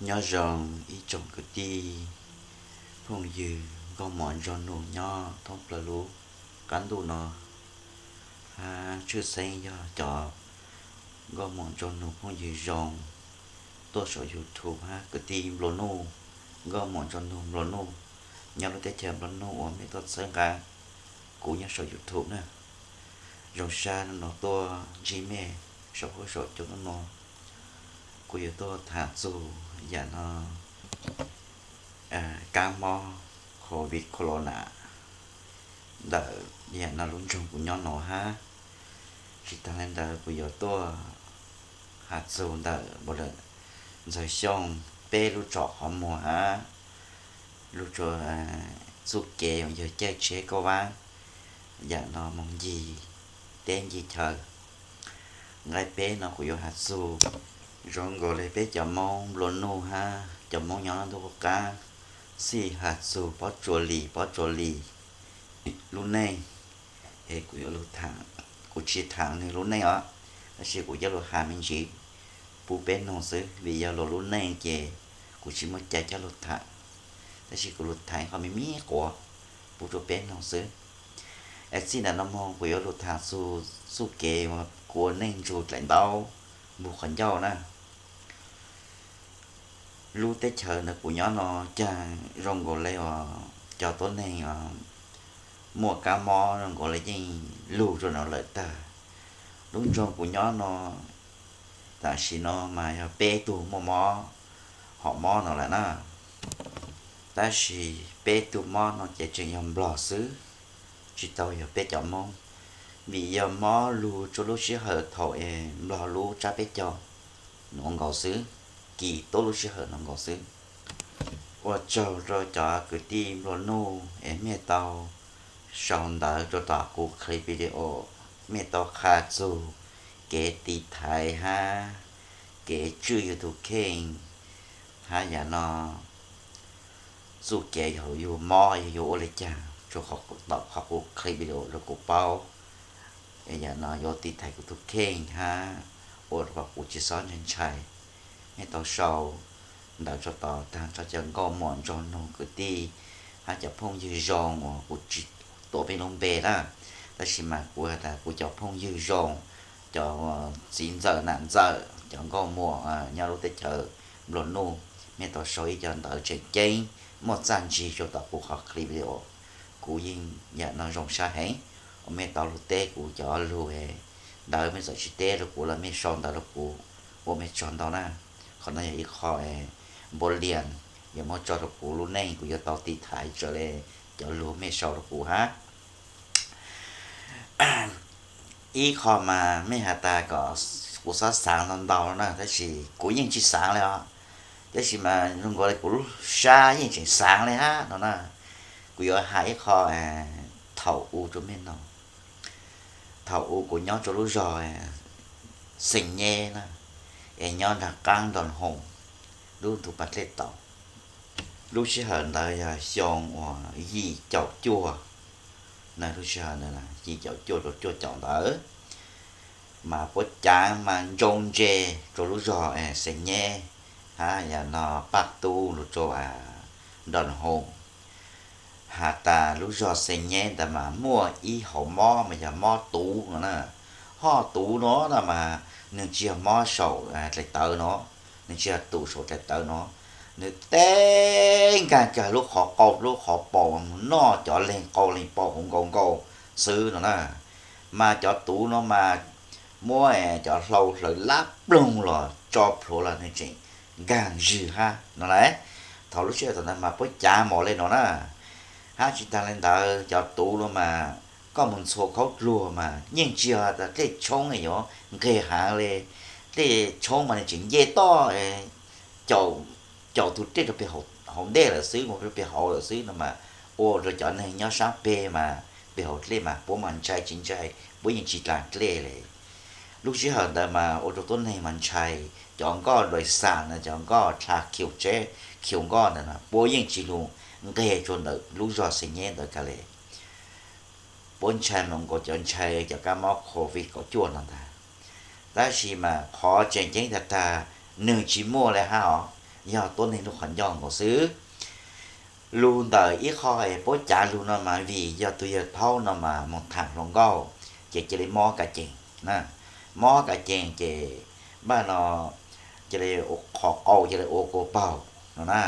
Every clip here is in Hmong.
Nyob zoo ib tsoom kwv tij phooj ywg nkauj muam nraug nus nyob thoob plaws lub qab ntuj no, hab tshwj xeeb yog cov nkauj muam nraug nus phooj ywg zoo tuaj saum YouTube hab kwv tij nplua nuj, nkauj muam nraug nus nplua nuj nyob lub teb chaws nplua nuj uas mej tuaj txhawb nqa kuv nyob saum YouTube na. Zoo sab hnub no tuaj ntsib mej saum huab saum cua hnub no, kuv yuav tuaj tham txug yam no, kab mob covid corona ntawm yam no lub nroog kuv nyob no hab. Tsis tas li ntawd kuv yuav tuaj has txug ntawm npau lawm Ntxawg Xyooj peb lub tsom qhov muag hab lub txuj kev yawg caij tsheb kauj vab yam no moog ncig teb ncig chaw. Nqai peb no kuv yuav has txug zoo nkaus li peb cov Moob nplua nuj hab cov Moob nyob ntuj qub qab xij has txug Pob Tsuas Lis, Pob Tsuas Lis lub neej. Es kuv yuav lug tham, kuv tsis tham nwg lub neej os, tab sis kuv coj lug has me ntsis pub peb noog xwb, vim yog luas lub neej ces kuv tsis muaj cai coj lug tham, tab sis kuv lug tham qhov me me quav pub rua peb noog xwb. Es txij ntawm no moog kuv yuav lug tham txug txuj kev uas kuv ua neej nrug dlaim ntaub npug qhov ncauj na. Lub teb chaws ntawm kuv nyob no caag zoo nkaus li uas cov tuab neeg muaj kab mob zoo nkaus li yeej lug rua no lawm tag. Lub nroog kuv nyob no tam sim no mas yog peb tug muaj mob, hom mob no lawm na. Tab sis peb tug mob no ces tseem yog Nplog xwb, tsis tau yog peb cov Moob, vim yog mob lug rua lub sij hawm thaum es Nplog lub tsab peb caug no nkaus xwb, kis tuab lub sij hawm no nkaus xwb. Ua tsaug rua cov kwv tij nplua nuj es mej tau sau ntawv rua tom kuv clip video, mej tau qha txug kev tiv thaiv hab kev tswj yug tug kheej, hab yam no txuj kev yog yug mob yug ua li caag, rua qhov tom qhov kuv clip video rua kuv paub, yam no yuav tiv thaiv kuv tug kheej hab ua rua kuv tsis xob ntshai ntshai. Mej tau sau ntawv rua tom taag rua cov nkauj muam nraug nug kwv tij hab cov phooj ywg zoo uas kuv tsis tuav peb lub npe na, tab sis mas kuv has tas kuv cov phooj ywg zoo, cov txiv ntxawm nam ntxawm, cov nkauj muam nyob lub teb chaws nplua nuj, mej tau sau ib co ntawv tseem ceeb muaj txaj ntsig rua tom kuv qhov clip video. Kuv yeej yam no zoo sab heev uas mej tau lug teb kuv cov lug ntawd, mej txawm tsis teb rua kuv los mej sau ntawv rua kuv, ua mej tsaug ntau na. Qhov no yog ib qho npav lias, yog muab tso rua kuv lub neej kuv yuav tau tiv thaiv raws li cov lug mej sau rua kuv hab. Ib qho mas mej has tas kom kuv xob xaav ntau ntau no na, tab sis kuv yeej tsis xaav li os. Tab sis mas zoo nkaus li kuv lub sab yeej tseem xaav li hab no na. Kuv yuav has ib qho thaum u rua mej noog. Thaum u kuv nyob rua lub zog Xeem Nyeb na, es nyob nraag qaab Nroos Hoom, lub ntug Pas Dlej Tau. Lub sij hawm ntawd yog xyoo uas yim caum cuaj, na lub sij hawm ntawd yim caum cuaj rua cuaj caum ntawd, mas puab caav mas ntsoo ntse rua lub zog Xeem Nyeb, hab yam no Paj Tub lug rua Nroos Hoom. Has tas lub zog Xeem Nyeb ntawd mas muaj ib hauv mob mas yog mob tuv no na. Hoj tuv no na mas nwg tsis yog mob saum dlaim tawv no, nwg tsis yog tuv saum dlaim tawv no, nwg teb nkaag kag lub qhov qau lub qhov paum noj cov leeg qau leeg paum hauv nkaus nkaus xwb no na. Mas cov tuv no mas muab cov hlau hlawv lab ploog los tso plhuav los nwg tseem nkaag zwg hab no lauj. Thaum lub sij hawm thaum ntawd mas puab caav mos le no na. Hab tsis taag le ntawd cov tuv no mas koj mus ntxhua khaub dluag mas yeej tsis yog tas dlej tshoob yuav nqeg haav le. Dlej tshoob mas nwg tseem nce toj caum tug dlej rua peg hauv ntej lawm xwb, mus rua peg hauv lawm xwb no mas ua rua cov neeg nyob saab peg mas peg hauv dlej mas puab mas ntshai tsis ntshai, puab yeej tsis dlaag dlej le. Lub sij hawm ntawd mas ua rua tuab neeg mas ntshai, cov nkoj dlais xas na, cov nkoj dlha khiu tsheb khiu nkoj ntawd na puab yeej tsis lug nqeg rua ntawm lub zog Xeem Nyeb ntawd kag le. Puab ntshai mas nkaus cov ntshai cov kab mob covid kaum cuaj no ntag. Tab sis mas qhov tseem ceeb tag tag nwg tsis muaj le hab os. yog tuab neeg lub qhov ncauj nkaus xwb. Lug ntawm ib qho es puab cav lug no mas vim yog tug yawg thaub no mas moog thaam hluas nkauj, ces ca le mob ka cees na, mob ka cees ces npaj no ca le qhov qau ca le ua kua paug no na,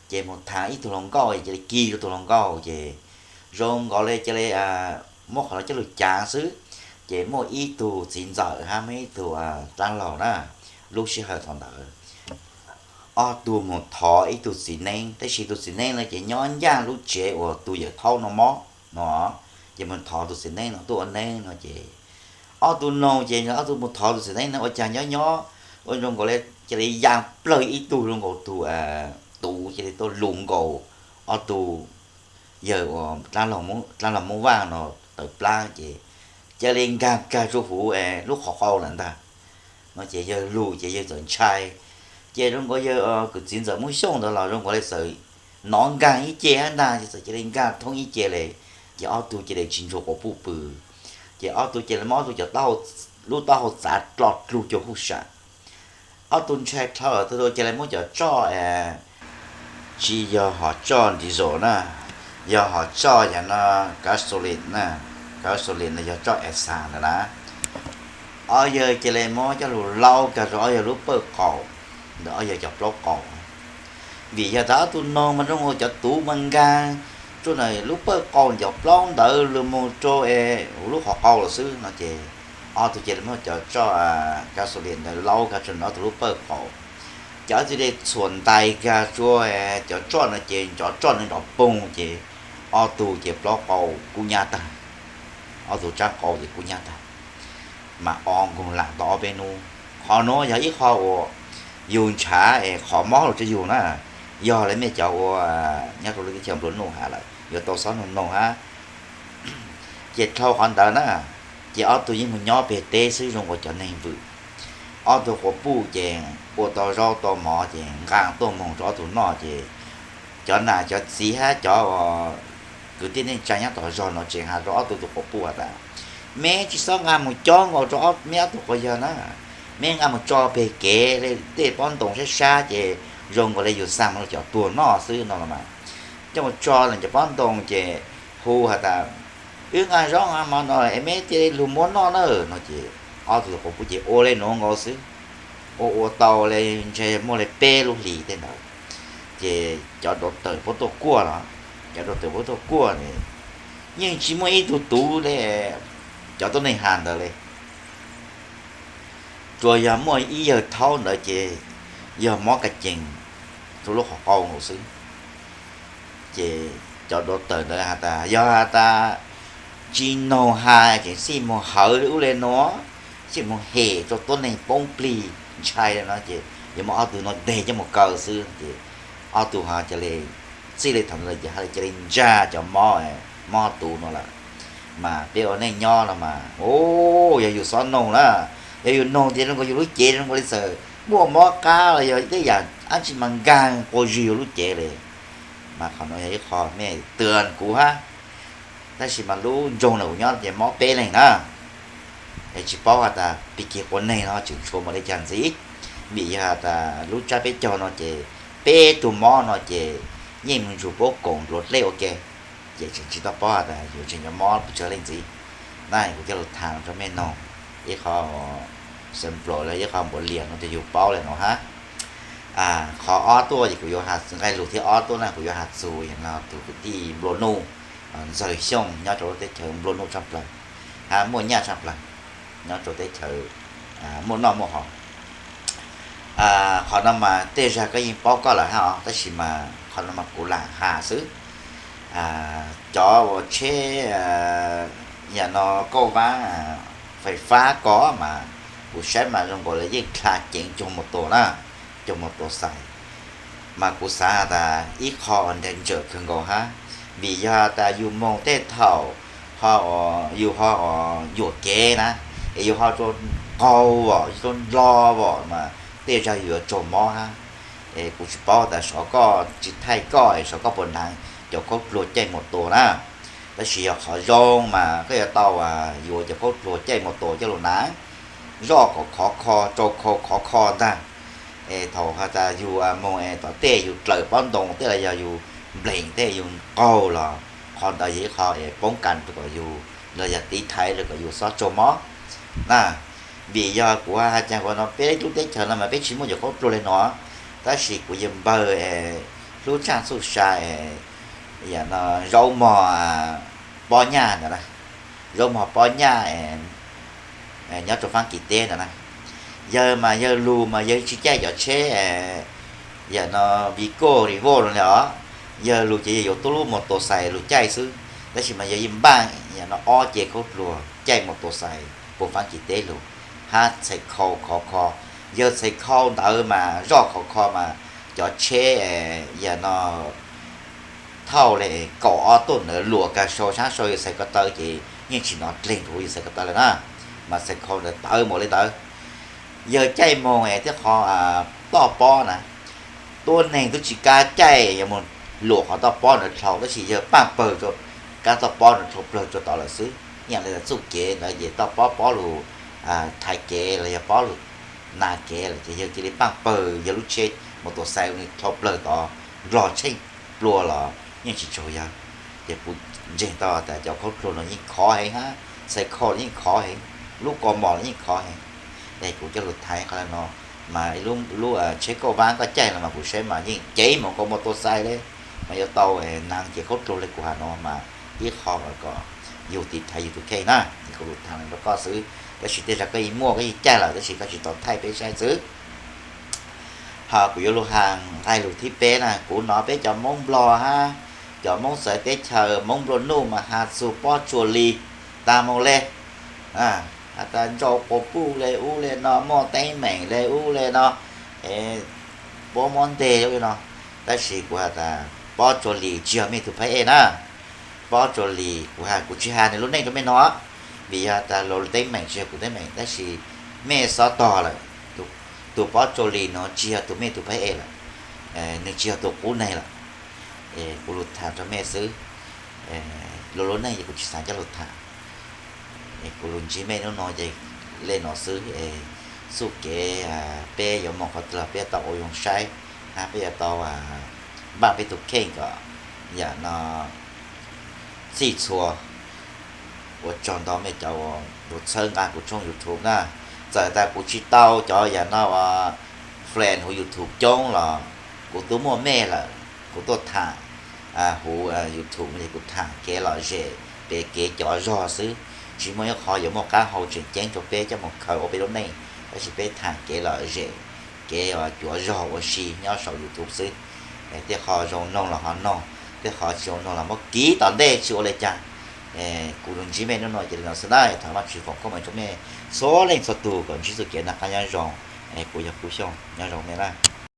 ces moog thaam ib tug hluas nkauj ca le kis rua tug hluas nkauj ces zoo nkaus le ca le muab qhov no coj lug cav xwb. Ces muaj ib tug txiv ntxawm hab muaj ib tug dlaab laug na, lub sij hawm thaum ntawd ob tug moog thov ib tug txiv neeb, tab sis tug txiv neeb no ces nyob ncaaj lub tsev uas tug yawg thaub no mob no, ces moog thov tug txiv neeb no tuaj ua neeb no ces ob tug noog ces ob tug moog thov tug txiv neeb no ua caag nyob nyob ua zoo nkaus le ca le yaa plawg ib tug zoo nkaus tug tuv ca le tuaj lug nkaus ob tug yawg uas dlaab laug Moob Vaaj no tawm plaab ces ca le nkaag kag rua huv lub qhov qau lawm ntag no ces yawg lug ces yawg txawm ntshai. Ces zoo nkaus yawg kwv txiv ntxawm Moob Xyooj ntawd los zoo nkaus le txawm nov nkaag ib ce hab ntag, ces txawm ca le nkaag thoob ib ce le, ces ob tug ca le tsis ntsuag quas puj pw, ces ob tug ca le muab ob tug cov, lub taub hau txav dlo dlug cuag huj sam. Ob tug ntshai dhau lawm tug ca le muab cov tsoj, tsis yog hom tsoj diesel na, yog hom tsoj yam no gasoline na, gasoline no yog tsoj xan ntawd na. Ob yawg ca le muab coj lug laub kag rua ob yawg lub pawj qaum ntawm ob yawg cov plaub qaum. Vim yog tas ob tug noog mas zoo nkaus cov tuv mas nkaag rua ntawm lub pawj qaum cov plaub ntawd lug moog rua huv lub qhov qau lawm xwb no ces ob tug ca le muab cov tsoj gasoline ntawd laub kag rua ntawm ob tug lub pawj qaum. Ces ob tug ca le txhuam ntais kag rua cov tsoj no ces cov tsoj ntawd nrov poog ces ob tug ces plaub qau kub nyab taag, ob tug tsaab qau ces kub nyab taag, mas o nkoog lam tau ob peb nub. Qhov nuav yog ib qho uas yug ntshav es qhov mob lug rua yug na, yog le mej cov ua nyob rua lub teb chaws nplua nuj has lawm yuav tau xob noog noog hab. Ces dhau qhov ntawd na, ces ob tug yeej moog nyob peg teb xwb zoo nkaus cov neeg vwm. Ob tug quas puj ces ua tau zaub tau mov ces nqaa tuaj moog rua ob tug noj ces cov nam cov txiv hab cov kwv tij neej tsaa nyob tom zog no tseem has rua ob tug tug quas puj has tas, meb tsis xob nqaa moog cob nkaus rua meb ob tug quas yawg na, meb nqaa moog tso peg kev le tej pob ntoo sab sab ces zoo nkaus le yug xaa moog rua cov tuag noj xwb no los mas. Coj moog tso le cov pob ntoo ces hu has tas, wb nqaa zaub nqaa mov no es meb cia le lug muab noj na no ces ob tug quas puj ces ua le nuav nkaus xwb. Ua ua tau le ntshe muaj le peb lub hlis tej ntawd ces cov dau tawm puab tuaj kuaj los, cov dau tawm puab tuaj kuaj yeej tsis muaj ib tug tuv le cov tuab neeg has ntawd le. Tsuas yog muaj ib yawg thaub ntawd ces yog mob ka cees rua lub qhov qau nkaus xwb. Ces cov dau tawm ntawd has tas yog has tas tsis noog has ces xij moog hawv le ub le nuav, xij moog hem rua tuab neeg poob plig ntshai le no ces yuav muab ob tug no deg coj moog kaw xwb ces ob tug ho ca le txij le thaum ntawd ces ha le ca le ntsag cov mob, mob tuv no lawm. Mas peb ua neej nyob no mas, yog yus xob noog na, yog yus noog tias zoo nkaus yus lub cev zoo nkaus li txawm muaj mob qab los yog tej yam dab tsi mas nkaag quas zig yus lub cev li. Mas qhov no yog ib qho mej twv kuv hab, tab sis mas lub nroog no kuv nyob ces mob peb leeg na. Es tsis paub has tas pig kig quas neeg no tseem tshuav npaum li cas ntxiv, vim yog has tas lub tsab peb caug no ces peb tug mob no ces yeej mus ntsug puab koom dluav dlej ua ke, ces tseem tsis tau paub has tas yus tseem yuav mob pes tsawg leej ntxiv. Na kuv coj lug tham rua mej noog ib qho xeem nplaum los ib qho npaum lias no rua yus paub le no hab. Qhov ob tuaj ces kuv yuav has nqe lug thib ob tuaj na, kuv yuav has txug yog no tug kwv tij nplua nuj Ntxawg Xyooj nyob rua lub teb chaws nplua nuj tshaj plawg, hab muaj nyaj tshaj plawg nyob rua teb chaws muaj noj muaj haus. Qhov no mas tej zag koj yeej paub koj lawm hab os, tab sis mas qhov no mas kuv lam has xwb. Cov uas tsheb yam no kauj vab fais fab ko mas kuv saib mas zoo nkaus li yeej dlha ceev cuag mus tua na, cuag mus tua xais. Mas kuv xav has tas ib qho uas nra ntsawm kawg nkaus hab, vim yog has tas yus moog tej thaum ho yus ho yuam kev na, es yus ho rua qaug os, yus rua nplo os mas tej zag yus yuav raug mob hab. Es kuv tsis paub tas xyov koj tsis thaij koj es xyov koj puas hnav cov khaub dluag caij mus tua na. Tab sis yog qhov zoo mas koj yuav tau yuav cov khaub dluag caij mus tua coj lug hnav, zoj kom khov kho, rau khau khov kho ntag. Es thaum has tas yus moog es tom tej yus dlawm pob ntoo tej los yog yus npleem tej yus qaug los qhov ntawd yog ib qho es poob kas rau kom yus los yog tiv thaiv rau kom yus xob tsaug mob na. Vim yog kuv has caag kuv no peb lub teb chaws no mas peb tsis muaj cov khaub dluag le no, tab sis kuv yawg npawg es hlub tsaaj txuj sa es yam no zaub mog pob nyaj ntawd na, zaub mog pob nyaj nyob rau Faab Kis teb ntawd na. Yawg mas yawg lug mas yawg tsis caij cov tsheb yam no Vigo Revo no li os. Yawg lug ces yawg yuav tuab lub mos tos xais lug caij xwb, tab sis mas yawg yeej npaj yam no ob ce khaub dluag caij mos tos xais puag Faab Kis teb lug, hab txhais khau khov kho. Yawg txhais khau ntawd mas zoj khov kho mas cov tsheb yam no thauj le kaum ob tuj ntawd luam kag sau sab sau yawg txhais ko taw ces yeej tsis nov dleeg rau huv yawg txhais ko taw lawm na. Mas txhais khau ntawd tawv npaum li ntawd. Yawg caij moog es thiab qhov toj pob na, tuab neeg tub tsis kav caij yuav moog luam qhov toj pob ntawd dlhau, tab sis yawg paaj pawg rau kab toj pob ntawd dlhau plawg rau tod lawm xwb. Ib yam li txuj kev ntawd ces toj pob pob lug thaiv kev los yog pob lug nag kev lawm ces yawg cia li paaj pawg yawg lub tsheb mos tos xais dlhau plawg tod, nplog tsheej plua los yeej tsis tsaug yawg. Ces kuv ntseeg tau tas cov khaub dluag no yeej khov heev hab, txhais khau los yeej khov heev, lub kaus mom los yeej khov heev. Es kuv coj lug tham qhov no, mas lub tsheb kauj vab koj caij los mas kuv saib mas yeej ceev moog nkaus mos tos xais le, mas yuav tau naav ces khaub dluag le kuv has no mas ib qho kom yug tiv thaiv yug tus kheej na, es kuv lug tham rau koj xwb. Tab sis tej zag koj yeej muaj koj yeej caij lawm tab sis koj tsis tau thaij peb saib xwb. Ho kuv yuav lug has nqai lug thib peb na, kuv nov peb cov Moob Nplog hab cov Moob txawv teb chaws Moob Nplua Nuj mas has txug pob tsuas lis tag moog le, has tas ntsau quas puj le ub le no, muaj teeb meem le ub le no, puab muab nteg le no. Tab sis kuv has tas pob tsuas lis tsis yog mej tug phab ej na. Pob tsuas lis kuv has, kuv tsis has nwg lub neej rau mej nov, vim yog tas luas teeb meem tsis yog kuv teeb meem, tab sis mej xob tog lawm, tus pob tsuas lis no tsis yog tug mej tug phab ej lawm, nwg tsis yog tug qub neeg lawm. Es kuv lug tham rau mej xwb, luas lub neej ces kuv tsis xaav coj lug tham. Es kuv lug ntsib mej nub nua ces le no xwb, es txuj kev peb yuav moog qhov twg los peb yuav tau ua zoo saib, hab peb yuav tau npaj peb tug kheej kom yam no txhij txhua. Ua tsaug ntau mej cov uas lug txhawb nqa kuv tshooj YouTube na. Txawm tas kuv tsis tau cov yam no ua friend huv YouTube coob los kuv tub muaj mej lawm, kuv tuaj tham huv YouTube es kuv tham kev lom zem, peb kev cuav zog xwb. Tsis muaj ib qho yuav muaj qaab hau tseem ceeb rau peb coj moog khaws ua peb lub neej, tab sis peb tham kev lom zem, kev cuav zog ua si nyob saum YouTube xwb. Tej qho zoo noog los ho noog, tej qho tsis zoo noog los muab kiv tom ntej tsis ua le caag. Kuv lug ntsib mej nub nua ces le no xwb na, thov Vaajtswv foom koob meej rau mej txhua leej txhua tug kom ntsib txuj kev noj qab nyob zoo. Kuv yog Kub Xyooj, nyob zoo mej na.